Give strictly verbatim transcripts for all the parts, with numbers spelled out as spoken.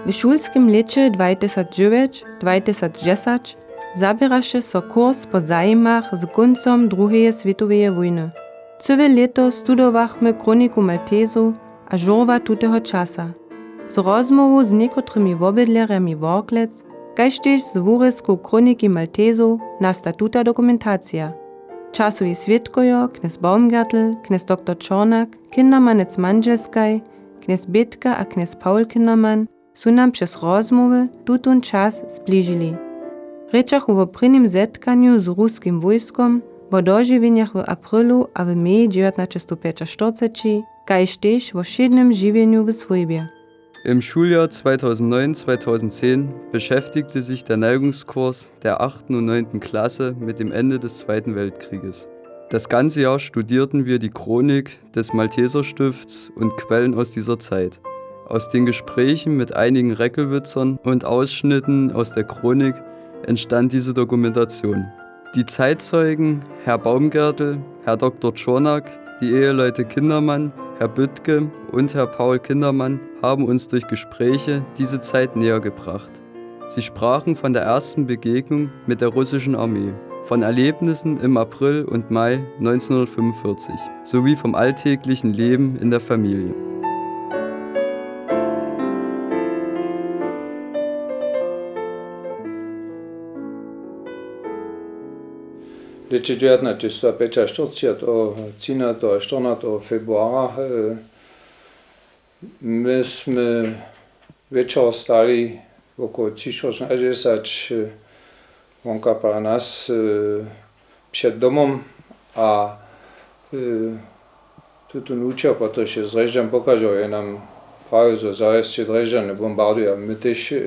W šulskim lěće dwajtysacdźewjeć dwajtysacdźesać zaběraše so kurs po zajimach z kóncom druheje swětoweje wójny. Cyłe lěto studowachmy Chroniku Maltezow a žurła tuteho časa. Z rozmołwow z někotrymi wobydlerjami Worklec, kaž tež z wurězkow Chroniki Maltezow nasta tuta dokumentacija. Časowi swědkojo, knjez Baumgartl, knjez doktor Čornak, Kindermanec Mandźelskaj, knjez Bědka a knjez Paul Kindermann, su nam přez rozmołwy tutón čas zbližili. Rěčachu wo prěnim zetkanju z ruskim wójskom, wo dožiwjenjach w aprilu a w meji dźewjatnaćestowpjećaštyrceći, kaž tež wo wšědnym žiwjenju w swójbje. Im Schuljahr zweitausendneun, zweitausendzehn beschäftigte sich der Neigungskurs der achten und neunten Klasse mit dem Ende des Zweiten Weltkrieges. Das ganze Jahr studierten wir die Chronik des Malteserstifts und Quellen aus dieser Zeit. Aus den Gesprächen mit einigen Reckelwitzern und Ausschnitten aus der Chronik entstand diese Dokumentation. Die Zeitzeugen, Herr Baumgärtel, Herr Doktor Czornak, die Eheleute Kindermann, Herr Büttke und Herr Paul Kindermann, haben uns durch Gespräche diese Zeit näher gebracht. Sie sprachen von der ersten Begegnung mit der russischen Armee, von Erlebnissen im April und Mai neunzehnhundertfünfundvierzig sowie vom alltäglichen Leben in der Familie. Lěće dźewjatnaćestowpjećaštyrceći, od třinateho a štyrnateho februara, e, my smy wječor stali wokoło tři čtwjerćinadźesać, e, wonka pola nas, e, před domom a, e, tutón wučer, kotryž je z Drježdźan pochadźał, je nam prawił, zo zawjesće Drježdźany bombarduja. My tež, e,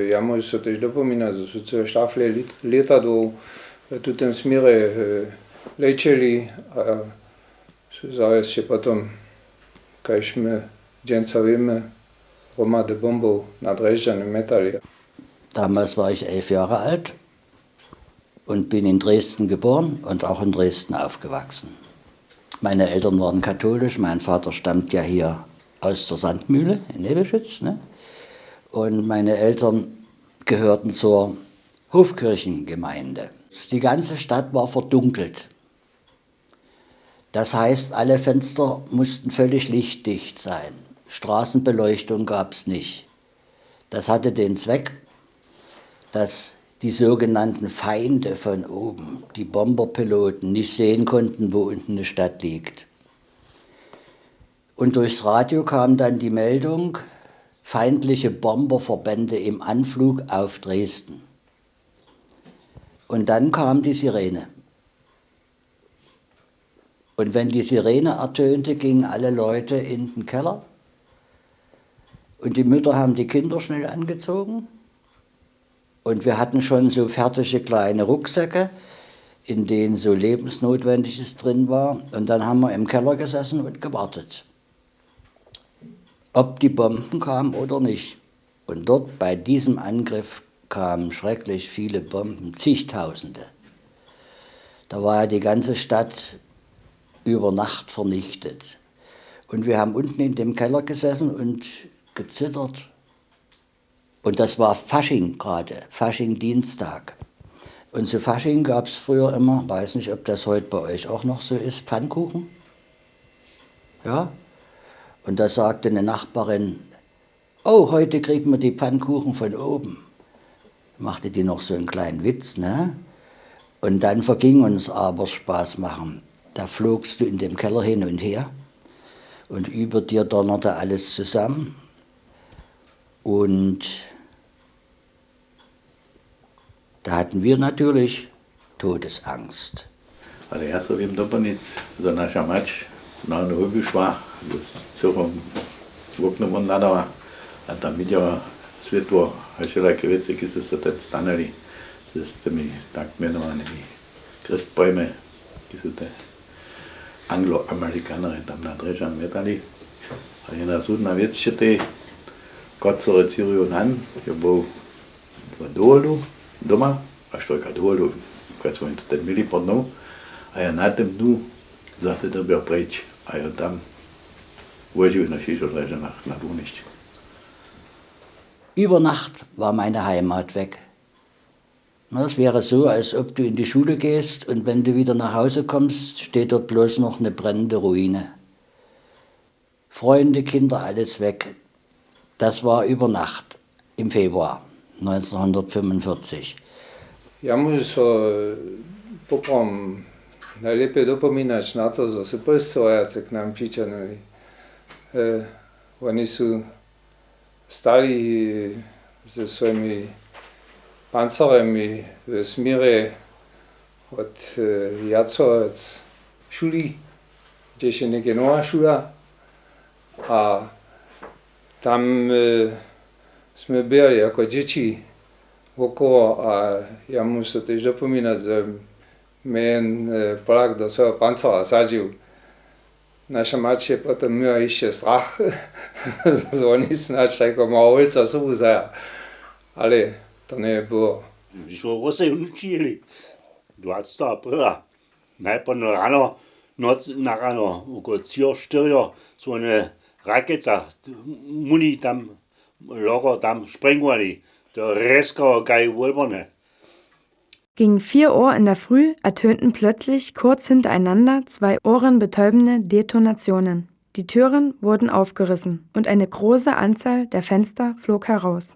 ja móžu so tež dopominać, zo su cyle štafle lit-, lětadłow w tutym směrje, e, lećeli a su zawjesće potom, kaž my dźensa wěmy, hromady bombow na Drježdźany mjetali. Damals war ich elf Jahre alt und bin in Dresden geboren und auch in Dresden aufgewachsen. Meine Eltern waren katholisch, mein Vater stammt ja hier aus der Sandmühle in Nebeschütz, ne? Und meine Eltern gehörten zur Hofkirchengemeinde. Die ganze Stadt war verdunkelt. Das heißt, alle Fenster mussten völlig lichtdicht sein. Straßenbeleuchtung gab's nicht. Das hatte den Zweck, dass die sogenannten Feinde von oben, die Bomberpiloten, nicht sehen konnten, wo unten eine Stadt liegt. Und durchs Radio kam dann die Meldung, feindliche Bomberverbände im Anflug auf Dresden. Und dann kam die Sirene. Und wenn die Sirene ertönte, gingen alle Leute in den Keller. Und die Mütter haben die Kinder schnell angezogen. Und wir hatten schon so fertige kleine Rucksäcke, in denen so Lebensnotwendiges drin war. Und dann haben wir im Keller gesessen und gewartet, ob die Bomben kamen oder nicht. Und dort bei diesem Angriff kamen schrecklich viele Bomben, zigtausende. Da war ja die ganze Stadt über Nacht vernichtet. Und wir haben unten in dem Keller gesessen und gezittert. Und das war Fasching gerade, Faschingdienstag. Und zu Fasching gab's früher immer, weiß nicht, ob das heute bei euch auch noch so ist, Pfannkuchen. Ja? Und da sagte eine Nachbarin: „Oh, heute kriegen wir die Pfannkuchen von oben.“ Machte die noch so einen kleinen Witz, ne? Und dann verging uns aber Spaß machen. Da flogst du in dem Keller hin und her und über dir donnerte alles zusammen. Und da hatten wir natürlich Todesangst. Ale ja so wěm doplnić, zo naša mać na honu wyšła, z cyłym woknom won hladała a tam widźała swětło a wšelake wěcy, ki su so tam stanili z tymi tak mjenowanymi Christbäume, ki su te Angloamerikanerje tam na Drježdźan mjetali. A jedna zhudna wěc će tej, kotřory cyrju nan, jo był w dowolu doma, a štrojka dowolu, kak su woni to ten měli pod nohu, a ja na tym dnu zase dyrbjał preč a jo tam wožił na Šišo Drježdźanach na Bunišću. Über Nacht war meine Heimat weg. Na, es wäre so, als ob du in die Schule gehst und wenn du wieder nach Hause kommst, steht dort bloß noch eine brennende Ruine. Freunde, Kinder, alles weg. Das war über Nacht im Februar neunzehnhundertfünfundvierzig. Ja móžu so poprawom najlěpje dopominać na to, zo su Pólscy wojacy k nam přićahnyli. E, Oni su stali ze swojimi pancerjemi w směrje wot, e, Jacowec šuli, hdźež je něke nowa šula. A tam, e, smy běhali jako dźěći wokoło a ja móžu so tež dopominać, zo mje jen, e, Polak do swojego pancerja sadźił. Naša mać je potom měła hišće strach, zo woni snadź tajko mało holca sobu zaja. Ale to njeje było. Hdźež su Rusej wnučili dwacetego aprila, najpewno rano, noc na rano, około třiho, štyrjo, su wone rakeca, muni tam, logo tam sprengowali, to rjezkało kaj wólborne. Gegen vier Uhr in der Früh ertönten plötzlich kurz hintereinander zwei ohrenbetäubende Detonationen. Die Türen wurden aufgerissen und eine große Anzahl der Fenster flog heraus.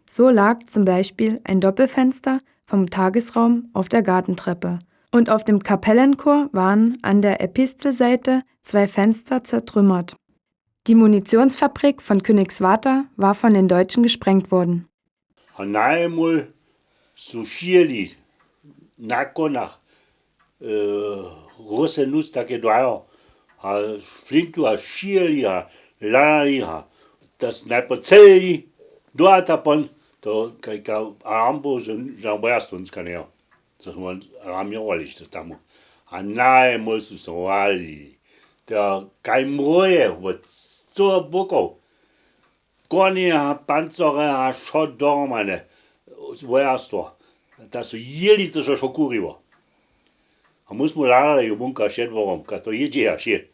So lag zum Beispiel ein Doppelfenster vom Tagesraum auf der Gartentreppe und auf dem Kapellenchor waren an der Epistelseite zwei Fenster zertrümmert. Die Munitionsfabrik von Königswarta war von den Deutschen gesprengt worden. A najmul su šijeli na konach, e, Rusenus, take dwajo, a flintu a šijeli a lalali a da su najpewno celili do a tapon, to kaj, kaj alarm był, że, że boja słonska njejo. To smo alarměrowali što tam. A najmul su so walili. To kaj mroje, wot sto bokow. Konje a pancore a wšo dohromady, wojarstwo. Tak su jěli, to so wšo kuriło. A my smo hladali wonka před dworom, kaž to jědźe a wšě.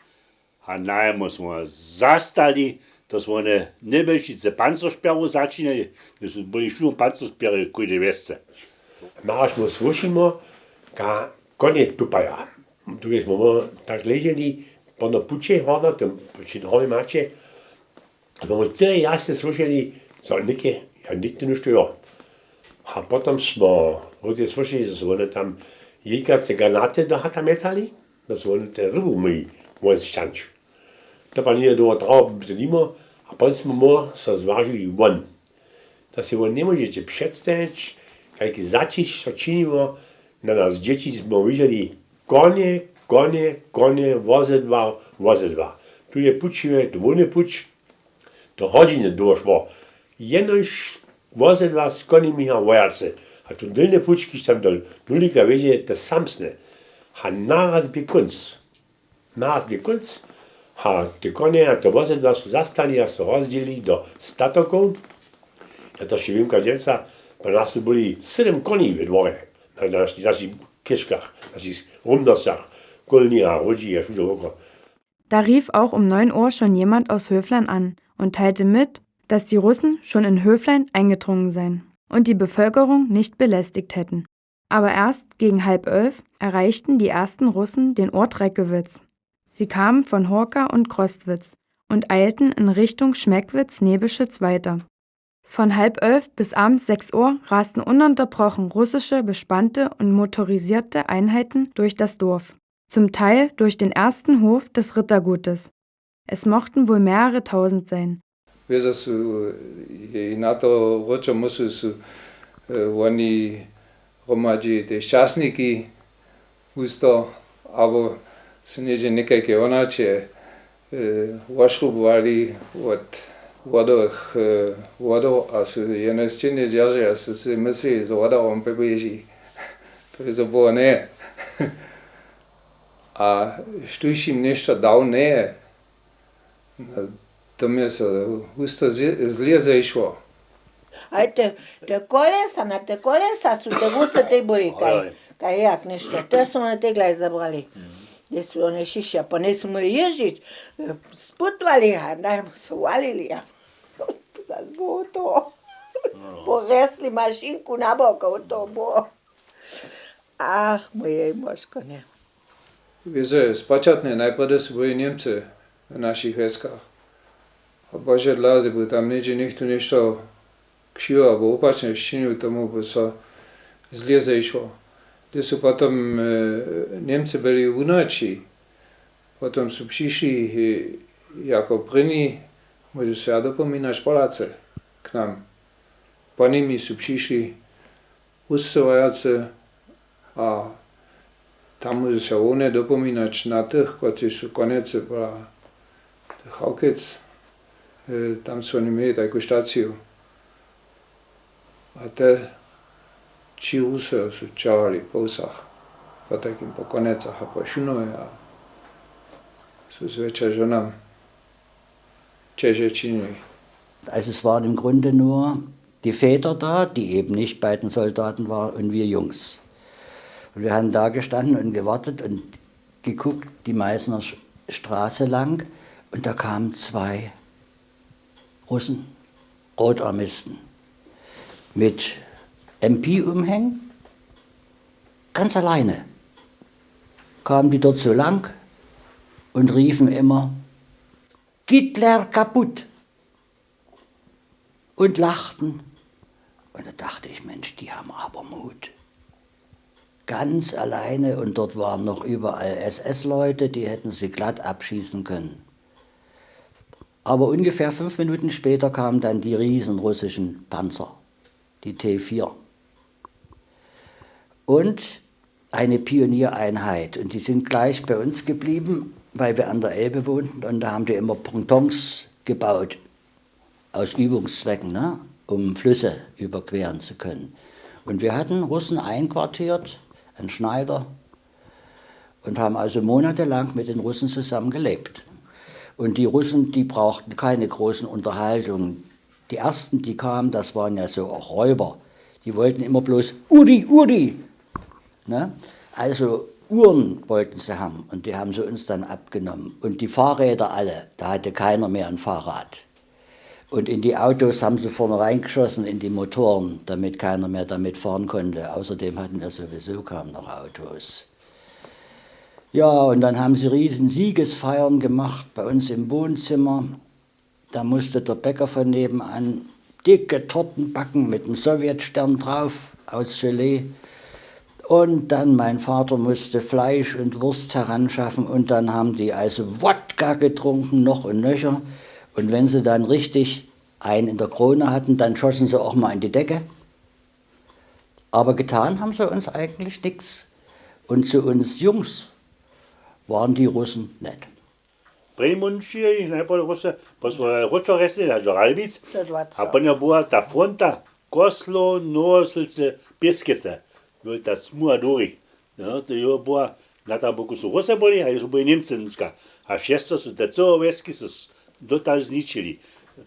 A najmó smo zastali, to su wone njebjelčice pancošpjerow začinjeli, hdyž su byli wšudom pancošpjerje kóžde wjesce. Naraz my słyšimy, ka konje tupaja. Tu jesmo my tak leželi, pono puće horno, to před hornje maće, Smo cyle jasnje słyšeli, zo něke, ja, nětko něšto jo. A potom smo wótře słyšeli, zo su wone tam jejkace granaty do hata mjetali, zo su wone te rybu měli won sćanć. To pak njeje dołho trało, by to nimo, a potom smo my so zwažili won. To sej won njemóžeće předstajić, kajki zaćišć so činiło, na nas dźěći smo widźeli konje, konje, konje, wozydła, wozydła. Tu je pućiłe, tu hłowny puć, To hodźiny dołho šło. Jenož wozydła z konjemi a wojacy. A tu dylny puć, kiž tam do Nulika wjedźe, to samsny. A naraz bě kónc. Naraz bě kónc. A te konje a te wozydła su zastali a so rozdźělili do statokow. Ja to wšě wěmka dźensa, po nas su byli sydym koni we dworje. Na, na našich, našich chěžkach, našich rumnosćach, kólni a hródźi a wšudźe wokół. Da rief auch um neun Uhr schon jemand aus Höflein an und teilte mit, dass die Russen schon in Höflein eingedrungen seien und die Bevölkerung nicht belästigt hätten. Aber erst gegen halb elf erreichten die ersten Russen den Ort Reckewitz. Sie kamen von Horka und Crostwitz und eilten in Richtung Schmeckwitz-Nebeschütz weiter. Von halb elf bis abends sechs Uhr rasten ununterbrochen russische bespannte und motorisierte Einheiten durch das Dorf, zum Teil durch den ersten Hof des Rittergutes. Es mochten wohl mehrere tausend sein. Wězo su, e, na to wróćo, móhł su, e, woni hromadźi te šćastniki, husto, abo su něhdźe někajke wonaće, e, wošrubowali wot wodowych, e, wodow a su jeno sćěnje dźerželi a su sej myslili, zo woda wam peběži. To je zo było njeje. A štóž jim něšto dał njeje, no, to mje so husto zle, zle zešło. A te, te kolesa, na te kolesa su te wusy tej byli, kaj, kaj jak něšto, te su wone teglaj zabrali. Gdje su wone šišća, po njej su móhli jězdźić, sputowali a najmu so walili a zas było to. Poresli mašinku na bok, to było. Ach, mój jej moško, nje. Wězo, spočatnje najprjedy su byli Němcy w našich wjeskach. A bože dla, hdy by tam něhdźe něchtó něšto křiwo abo opačnje sčinił, tomu by so zlě zešło. Hdy su potom, e, Němcy byli wunoći, potom su přišli, e, jako prěni, móžu so ja dopominać, Polacy k nam. Po nimi su přišli Ruscy wojacy a tam móžu so hłowne dopominać na tych, kotřiž su konjecy pola tych Hawkec, e, tam su woni měli tajku staciju. A te tři Rusy su ćahali po wsach, po takim, po Konjecach a po Šunowje a su zwjetša žonam ćeže činili. Also es waren im Grunde nur die Väter da, die eben nicht bei den Soldaten waren, und wir Jungs. Und wir haben da gestanden und gewartet und geguckt, die Meißner Sch-, Straße lang, und da kamen zwei Russen, Rotarmisten, mit M P-Umhängen, ganz alleine kamen die dort so lang und riefen immer: „Hitler kaputt!“ Und lachten. Und da dachte ich: „Mensch, die haben aber Mut.“ Ganz alleine, und dort waren noch überall S S-Leute, die hätten sie glatt abschießen können. Aber ungefähr fünf Minuten später kamen dann die riesen russischen Panzer, die T vier. Und eine Pioniereinheit. Und die sind gleich bei uns geblieben, weil wir an der Elbe wohnten. Und da haben die immer Pontons gebaut, aus Übungszwecken, ne? Um Flüsse überqueren zu können. Und wir hatten Russen einquartiert, einen Schneider, und haben also monatelang mit den Russen zusammen gelebt. Und die Russen, die brauchten keine großen Unterhaltungen. Die ersten, die kamen, das waren ja so auch Räuber. Die wollten immer bloß „Uri, Uri“. Ne? Also Uhren wollten sie haben und die haben sie uns dann abgenommen. Und die Fahrräder alle, da hatte keiner mehr ein Fahrrad. Und in die Autos haben sie vorne reingeschossen, in die Motoren, damit keiner mehr damit fahren konnte. Außerdem hatten wir sowieso kaum noch Autos. Ja, und dann haben sie riesen Siegesfeiern gemacht bei uns im Wohnzimmer. Da musste der Bäcker von nebenan dicke Torten backen mit dem Sowjetstern drauf aus Gelee. Und dann, mein Vater musste Fleisch und Wurst heranschaffen und dann haben die also Wodka getrunken, noch und nöcher. Und wenn sie dann richtig einen in der Krone hatten, dann schossen sie auch mal in die Decke. Aber getan haben sie uns eigentlich nichts. Und zu uns Jungs waren die Russen nett. Prěni món přijeli, najprjedy Rusy, potom smo wróćo resli na do Ralbic, a po nje była ta fronta Koslow, Nowosylcy, Pěskece. Była ta smuha dłurich. No, to jo była, na tam boku su Rusy byli, a jo su byli Němcy dnska. A wšesco su te cyłe wjeski su s-, dotal zničili.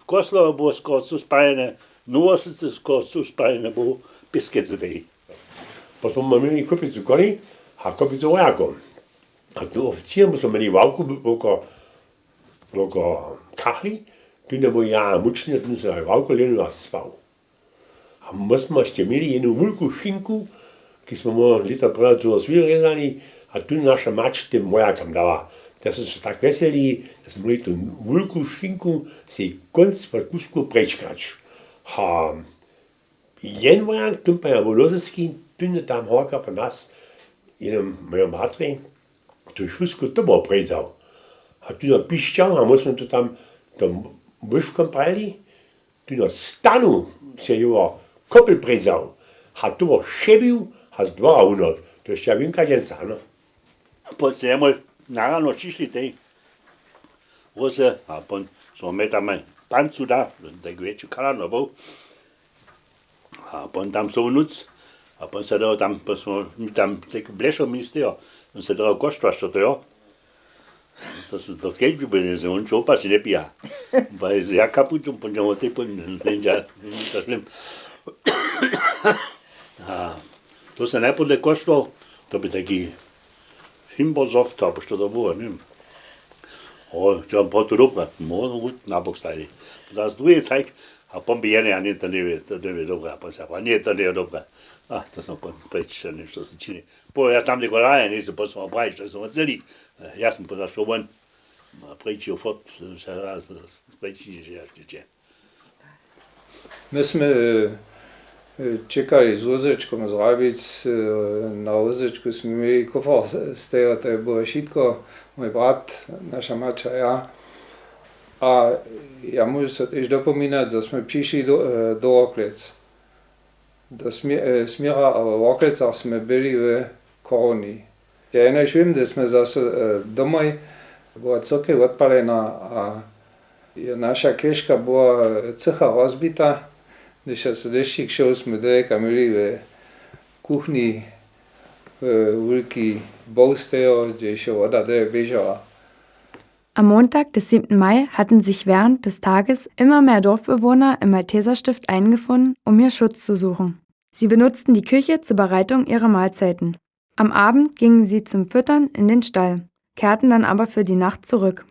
Koslowo było skoro su spalene, Nowosylcy skoro su spalene, było Pěskece tej. Potom smo měli kopicu koni a kopicu wojakow. A tu oficirje my smo měli ławku woko, woko kachli, tu je mój ja mučnje, tu so ławku lěhnył a spał. A my smo hišće měli jednu wulku šinku, kiž smo móhli lěto prjedy toho swěžo rězali, a tu naša mać tym wojakam dała. Te su so tak wjeseli, da smo móhli tu wulku šinku sej kónc pod kušku prečkać. A jen wojak, tón pak je wolozyski, tón je tam horka po nas, jednym mojom bratrej, tu šusku to było prejzał. A tu je pišćał, a my smo to tam, to myškom prajili, tu je stanu se jeho kopel prejzał. A to było šebił a z dwora wunor. To je ja wěnka dźensa, ano. Pon se jemoj na rano přišli tej Rusy, a pon so mje tam pancu da, tak wjetšu kalano był. A pon tam so nuc, a pon se dał tam, pon so mi tam tak blešo mi stejo, on se dał koštwa, što to jo. To su to kedźbi byli, że on čołpač njepija. Bo ja kaputom pon dźemo tej pon, lenža, to šlim. A to se najpodle koštwał, to by taki Šimbozoft, abo što to było, njewěm. O, to je proto dobra, móžno wut na bok stajili. Zas druhi cajk, A pompi jene, a ně to njeje, to njeje dobre, a pompi se, a ně to njeje dobre. A to sam pon preč, a něšto se čini. Po, ja tam něko laje, ně se posłał prajić, to sam odseli. Ja sam pozašło won. A preči jo fort, se raz preči, že ja ště. My smy e, čekali z wózečkom z Rajbic. E, na wózečku smy měli kufr z tego, to je było wšitko, mój brat, naša maća, ja. A ja móžu so tež dopominać, zo smy přišli do, e, do Worklec. Do směra, e, směra, a w Worklecach smy byli w Chorowni. Ja jenož wěm, hdy smy zaso e, domoj, była cyrkej wotpalena a je naša chěžka była cycha rozbita. Hdyž ja so dešćik šoł, smy dyrjeka měli w kuchni e, wulki bow z tego, hdźež je woda dyrjek běžała. Am Montag, den siebten Mai, hatten sich während des Tages immer mehr Dorfbewohner im Malteserstift eingefunden, um hier Schutz zu suchen. Sie benutzten die Küche zur Bereitung ihrer Mahlzeiten. Am Abend gingen sie zum Füttern in den Stall, kehrten dann aber für die Nacht zurück.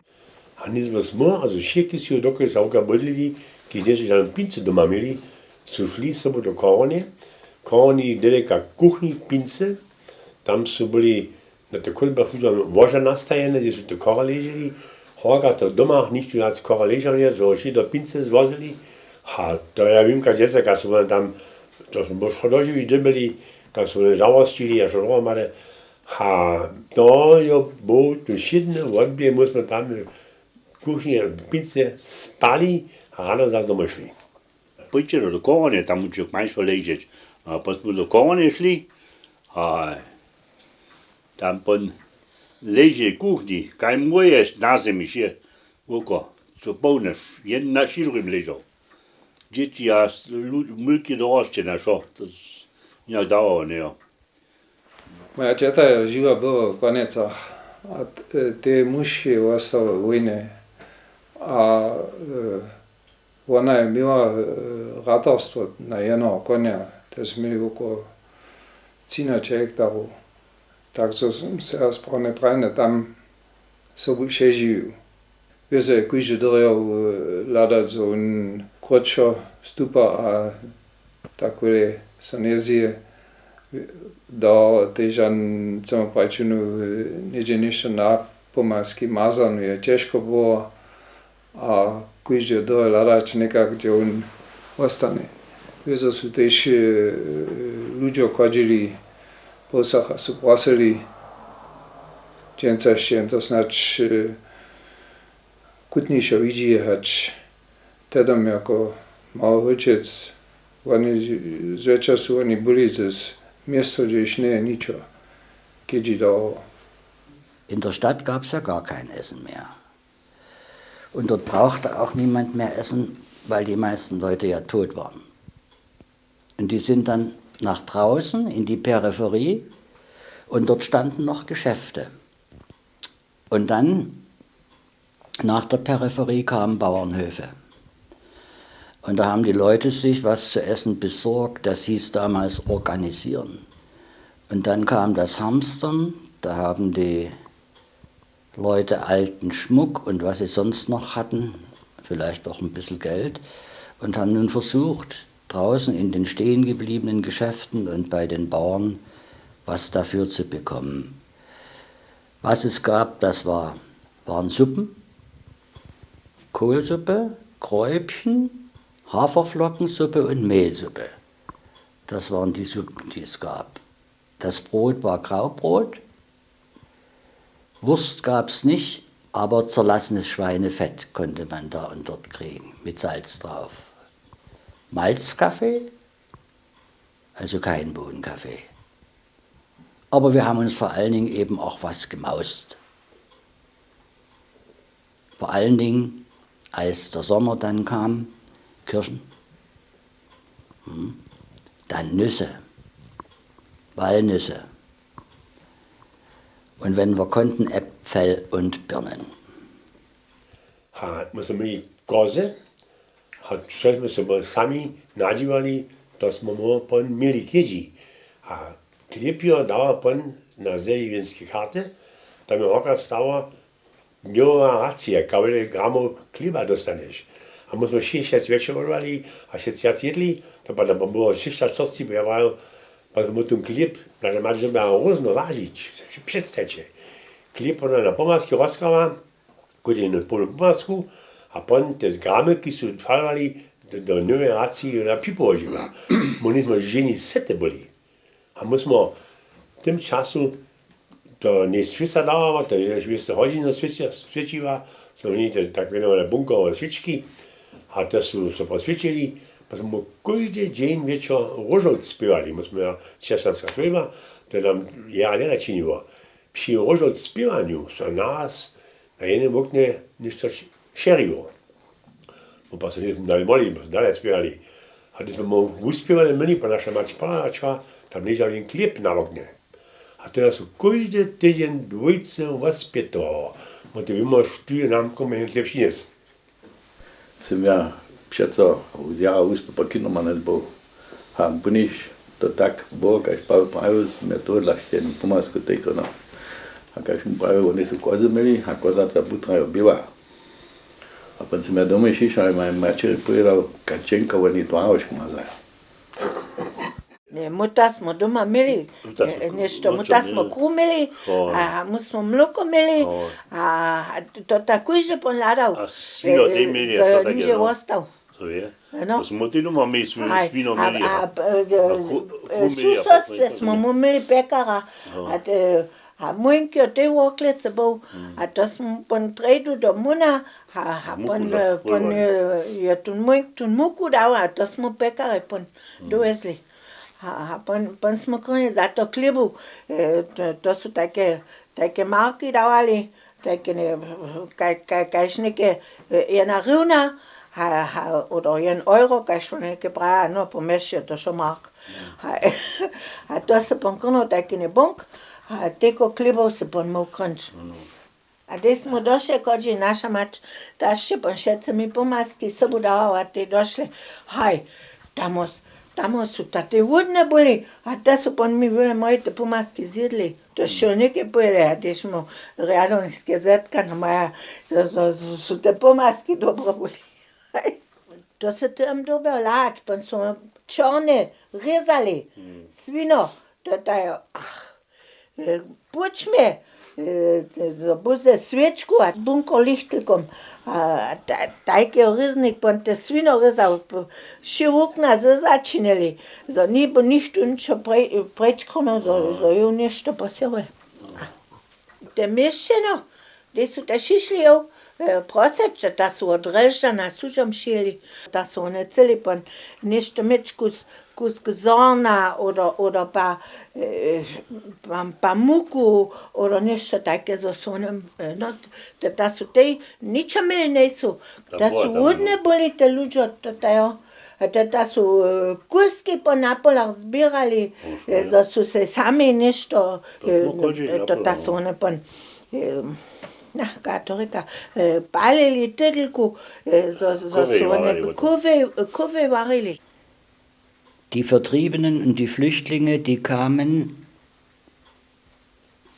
A nic bez mor, also wšitki su dokelž sa woka bydlili, kiž njesu žane pincy doma měli, su šli sobu do Chorowni. Chorowni, daleka kuchni, pincy. Tam su byli na tych chódbach, ludźom łoža nastajene, hdźe su te chore leželi. Horka to w domach, nichtó wjac chore ležał njeje, zo wšitko pincy zwozili. A to ja wěm, kaž dźensa, kaž su wone tam, to su wšo dožiwić dyrbjeli, kaž su wone žałosćili a wšo dohromady. A to jo, był tu wšědny wotběh, my smy tam w kuchnje, w pincy spali a rano zas domoj šli. Pójće do, do Chorownje, tam móžeš mańšo ležeć. A potom do Chorownje šli a tam pon leže kuchni, kaj móješ na zemi, je woko, co połnoć, jedyn na šidrim ležał. Dźěći a s-, lu-, mulki dorosće na wšo, to s-, njeje dawało, njejo. Moja ćeta je žiwa była w Konecach a t-, e, tej muž je wostał we wójnje a e, wona je měła e, ratarstwo na jednoho konja, te su měli wokoło třinaće hektarow. Tak zo sym se ja sprawnje prajny tam sobu přežiwił. Wězo je kóždy dyrbjał e, hladać, zo wón krótšo stupa a tak wjele so njezjeje. Do tež jan chcemy prajić, wón e, něhdźe něšto na pomalskej mazanu je ćežko było a kóždy dyrbjał hladać někak, hdźe wón wostanje. Wězo su tež e, ludźo chodźili po wsach a su prosyli. Dźensa sće jim to snadź e, chutnišo widźi, hač tehdom jako mały hólčec, woni zwjetša su woni byli z město, hdźež njeje ničo kedźi dawało. In der Stadt gab's ja gar kein Essen mehr. Und dort brauchte auch niemand mehr Essen, weil die meisten Leute ja tot waren. Und die sind dann nach draußen in die Peripherie und dort standen noch Geschäfte. Und dann nach der Peripherie kamen Bauernhöfe. Und da haben die Leute sich was zu essen besorgt, das hieß damals organisieren. Und dann kam das Hamstern, da haben die Leute alten Schmuck und was sie sonst noch hatten, vielleicht auch ein bisschen Geld, und haben nun versucht, draußen in den stehen gebliebenen Geschäften und bei den Bauern was dafür zu bekommen. Was es gab, das war, waren Suppen, Kohlsuppe, Kräubchen, Haferflockensuppe und Mehlsuppe. Das waren die Suppen, die es gab. Das Brot war Graubrot. Wurst gab's nicht, aber zerlassenes Schweinefett konnte man da und dort kriegen, mit Salz drauf. Malzkaffee, also kein Bohnenkaffee. Aber wir haben uns vor allen Dingen eben auch was gemaust. Vor allen Dingen, als der Sommer dann kam, Kirschen, hm, dann Nüsse, Walnüsse. Und wenn wir konnten, Äpfel und Birnen. A my smy měli kozy, a wšo smy so sami nadźiwali, to smy móhli pon měli kedźi. A chlěb jo dawa pon na zežiwjenske karty, tam je horka stała dnjowa racija, kawle gramow chlěba dóstanješ. A my smy wšě šesć wječorowali a šesć wjac jědli, to pak nam było šěsćačtyrceći, bo ja brał, pak smy tón chlěb, naše maće dyrbjała rózno wažić, předstajće. Chlěb wona na pomazki rozkrała, kóždy jednu połnu pomazku, a pon te gramy, ki su falowali do, do nowej raci, wona připołožiła. My njejsmy ženje sete byli. A my smy w tym času, to njejsmy swěca dała, to je wěste hodźiny swětšiła, so woni te tak mjenowane bunkerowe swěčki, a to su so poswěćili, pa smy kóždy dźeń wječor róžowc spěwali. My smy ja čestnerska swójba, to nam jara njezačiniło. Při róžowc spěwanju so nas na jednym woknje něšto šeriło. No pa so njejsmy dali moli, pa so dale spěwali. A hdyž smy wuspěwali myli, pa naša mać palača, tam ležał jen chlěb na woknje. A to ja su kóždy tydźeń dwójce wospětował. Wón to wěmo štuje nam koma jen chlěb přinjesł. Sym ja přeco wzjara wustupa kinomane był. A buniš to tak było, kaž Paweł prawił, sym ja tohodla chtěł pomazku tej konał. A kaž mu prawił, woni su kozy měli a kozata butra jo běła. A pon sym ja domoj přišał a mojej maćeri powědał, kaž dźenka woni dwarožku mazaja. Nje, muta smo doma měli, nje, něšto, muta smo kru měli, a mu smo mloko měli, a to tak kóždy pon hladał. A swino tej měli, a so tak nigdźe wostał. To je. No. To smo tej doma měli, smo swino měli, a susodstwje smo mu měli pjekara. A te, a młónki od tej woklecy był, a to smo pon trejdu do muna, a pon, pon je tón młónk, tón muku dał, a to smo pjekarjej pon dowezli. A, a pon, pon smo krónje za to chlěbu, e, to, to su tajke, tajke marki dawali, tajke, ne, kaj, kaj, kaž něke, e, jedna hriwna, a, a, oder jeden euro, kaž wone něke praja, no, po měsće to wšo mark. A, a to se pon krónje tajke, ne, bąk, a tejko chlěbow se pon móhł krónć. A hdyž smy došli, chodźi naša mać, ta sće pon wšetcy mi pomazki sobu dała, a tej došli, haj, tamo, tamo su ta tej hłódne byli, a te su pon mi wjele moje te pomazki zjědli. To sće něke pojěli, a hdyž mu rjadowniske zetka, no maja, zo, zo, zo su te pomazki dobre byli. Haj, to se tam dobre lać, pon su čorne rězali, swino, to ta jo, ach. E, pućmje, e, te, to buze swěčku a bunko lichtlkom. A ta, tajke rěznik pon te swino rězał, p-, wšě wukna z-, začinili, zo niby nichtó ničo pre-, preč chróno, zo, zo ju něšto posěruje. Te měšćeno, hdyž su te šišli, jo, e, proseć, ta su wot Drježdźana sudźom přijěli, ta su wone chceli pon něšto měć kus kusk zhorna oder, oder pa, e, pa, pa muku oder něšto tajke, zo su wone, e, no, t-, t-, ta su tej ničo měli njejsu. Ta su hłódne byli te ludźo, to, to jo. A te, ta su, e, kuski po napolach zběrali, e, zo su sej sami něšto, e, to, ta su wone pon, e, na, katorika, e, palili tydlku, e, zo, zo su wone kowej, kowej warili. Die Vertriebenen und die Flüchtlinge, die kamen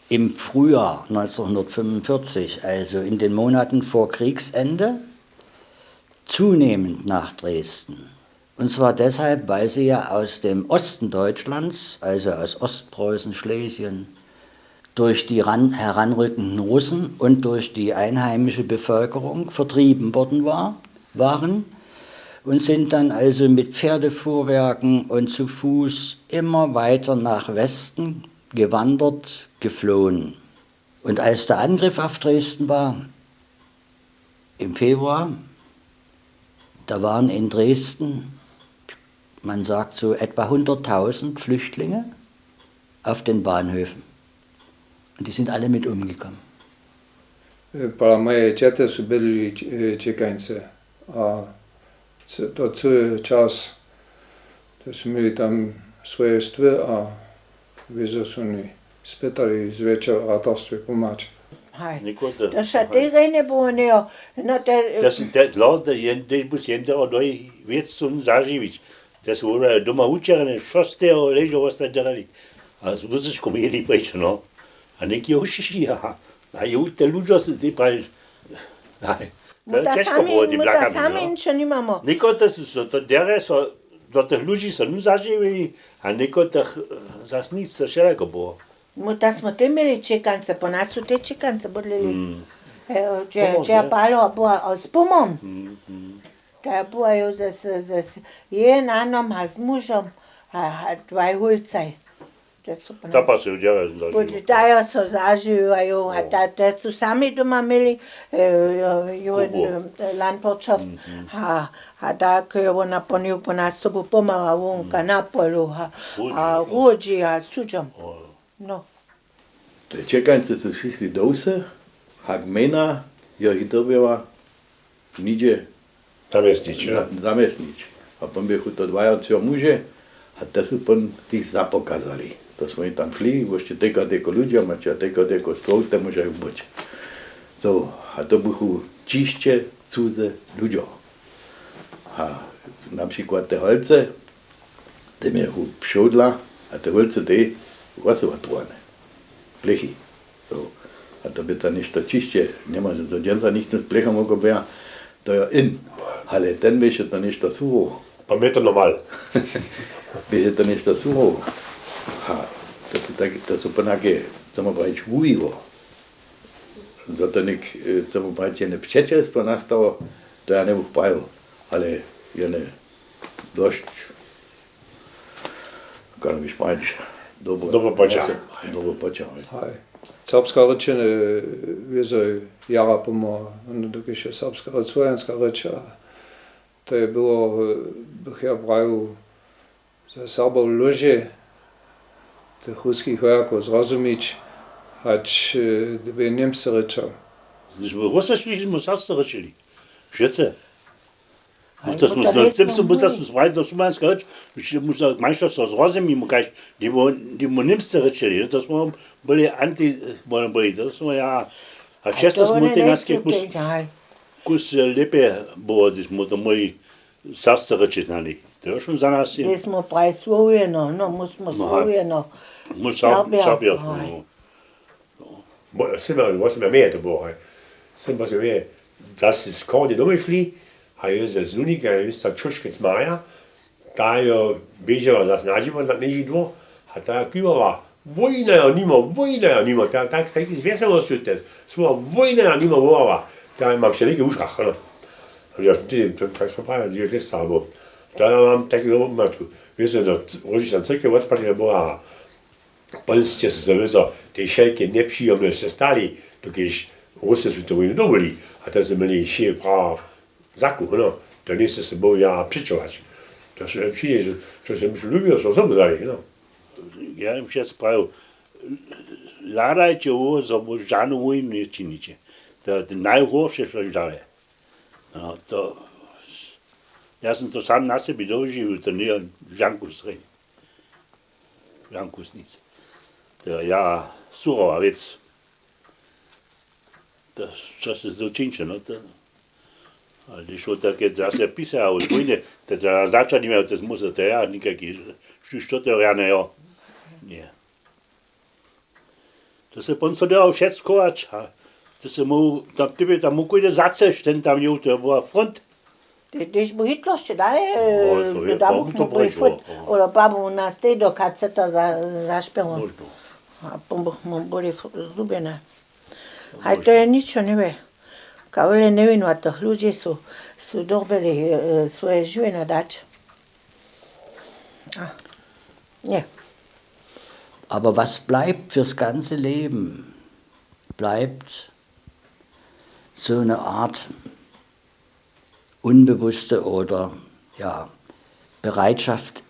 im Frühjahr neunzehnhundertfünfundvierzig, also in den Monaten vor Kriegsende, zunehmend nach Dresden. Und zwar deshalb, weil sie ja aus dem Osten Deutschlands, also aus Ostpreußen, Schlesien, durch die ran-, heranrückenden Russen und durch die einheimische Bevölkerung vertrieben worden war, waren und sind dann also mit Pferdefuhrwerken und zu Fuß immer weiter nach Westen gewandert, geflohen. Und als der Angriff auf Dresden war, im Februar, da waren in Dresden, man sagt so etwa hunderttausend Flüchtlinge auf den Bahnhöfen. Und die sind alle mit umgekommen. Pola mojeje ćete su bydlili Č-, Čekańce. A ce-, to cyły čas, to su měli tam swoje stwy a wězo su mi spytali zwječor w ratarstwje pomhać. Haj. To wša tej rjenje było, njejo. No te, to su te, dlor, te, jen, tež bus jen toho doj wěc chcą zažiwić. Te su wona doma wučerjene, šosteho ležo wostać dali. A z wózyčkom jěli preč, no. A něki jo přišli, a, a ju te ludźo su, ty prajiš, haj. My to je ta ćežko sami, było, my to blakami, sami no. Ničo nimamo. Někotre su so to derje so do tych ludźi so nuz zažiwili, a někotre, eh, zas nic, to wšelako było. My to smo te měli čekance, po nas su te čekance bydlili. Mm. E, če, Pomom, če je? Palo była, o, z pomom. Mm, mm. To je była jo z, z, z, z, je na nom a z mužom, a, a dwaj hulcaj. To je super. Ta pa se wdźera zažiwa. Dajo so zažiwajo, a ta, te su sami doma měli, e, jo, jo, Kubo. E, landwirtschaft, mm, mm. A, a tak, e, ona po nju po nastupu pomała wonka na polu, a, a hudźi, a sudźom. O. No. Te čekańce su přišli do wsy, hak mejna jo jich dyrbjała nihdźe zamjestnić, jo. Za-, zamjestnić. A pon běchu to dwajo třo muže, a te su pon jich zapokazali. To smo jim tam šli, wosće tejka tejko ludźo maće, a tejka tejko stoł, te móžeju być. So, a to bychu ćišće cuze ludźo. A na přikład te holce, te měchu přewdla, a te holce tej wosy watrowane. Plechi. So. A to by to něšto ćišće, njemóže to dźensa nichtó z plechom wokoběha, to je in. Ale ten běše to něšto surował. Pa mje to normal. Běše to něšto surował. Ha, to su tak, to su ponake, chcemo prajić, wuwiło. Zo to něk, e, chcemo prajić, jedne přećelstwo nastało, to ja njebuch prajił, ale jedne dosć, kak běš prajić, dobro, dobro poča. Dobro poča, haj. Haj. Serbska rěč, e, wězo jara pomha, no, dokelž je serbska rěč, słowjanska rěč, a to je było, e, bych ja prajił, za Serbow lóže tych ruskich wojakow zrozumić, hač, e, dyrbi němsce rěčał. Hdyž bu Rusy šli, smy serbsce rěčeli. Wšitcy. Ale to smy to so, njejsmy tym smy, my to smy sprajić, to šumanska rěč, wšitcy móžno, majšćer so zrozumimy, kaž, dyrbi, dyrbi němsce rěčeli, to smy byli anti, byli, to smy ja, a wšitcy smy te naske kus, kus lěpje było, hdyž smy to móhli serbsce rěčeć na nich. To je wšón za nas je. Hdyž smy prajić słowjeno, no, my smy słowjeno. My Serbja, Serbja smy, haj. No. Bo, sym, wosebje mje to było, haj. Sym wosebje mje, zase z Kornje domoj šli, a je ze Zlunika, je wěsta Čuškec Marja, ta jo běžała zase na dźiwo na kněžich dwór, a ta kiwała, wójna jo nimo, wójna jo nimo, ta, tak, tak z wjeselosću te słowa wójna jo nimo wołała, ta mam wšelike w wušach, no. A ja, ty, to, tak so praja, dźe lěsa, abo, to ja mam taki matku, wěsty, no, Róžična cyrkew wotpadnje była, Pon sće so wězo, te wšelke njepřijomnosće stali, dokelž Rusy su tu wójnu dobyli, a to su měli wšě prawo zakup, no. To njejsće so móhł jara přećować. To su přijeli, što su lubiło, so sobu dali, no. Ja běch wšak prajił, hladajće, zo žanu wójnu nječiniće. To je najhorše, što žale. No, to, ja sym to sam na sebi dožiwił, to njeje žanku sreń. Žanku snic. To ja surowa wěc. To, što se zdočińće, no to, ale hdyž wot take zase pisa a wot wójny, to ja zača nimam, to zmusa, to ja nikaki, što to rjane, jo. Nje. To se pon so dał wšetko chować, a to se móhł, tam, ty by tam móhł kóždy zaceš, ten tam jěł, to była front. Ty, hdyž bu Hitler sće dale, no, e, so je, da to, to bude front, no. Oder babu nas tej do kaceta za, zašpěrał. Móžno. A pon bych mu byli f-, zlubjene. Haj, to je ničo, njewě. Kawle njewinowatych ludźi su, su dyrbjeli, e, swoje žiwjenje dać. A, nje. Aber was bleibt fürs ganze Leben? Bleibt so eine Art unbewusste oder, ja, Bereitschaft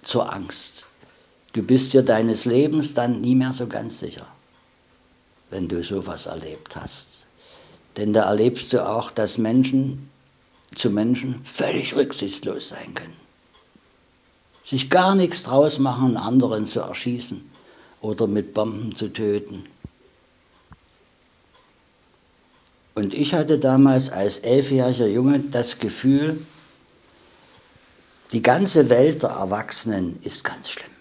zur Angst. Du bist dir deines Lebens dann nie mehr so ganz sicher, wenn du sowas erlebt hast. Denn da erlebst du auch, dass Menschen zu Menschen völlig rücksichtslos sein können. Sich gar nichts draus machen, einen anderen zu erschießen oder mit Bomben zu töten. Und ich hatte damals als elfjähriger Junge das Gefühl, die ganze Welt der Erwachsenen ist ganz schlimm.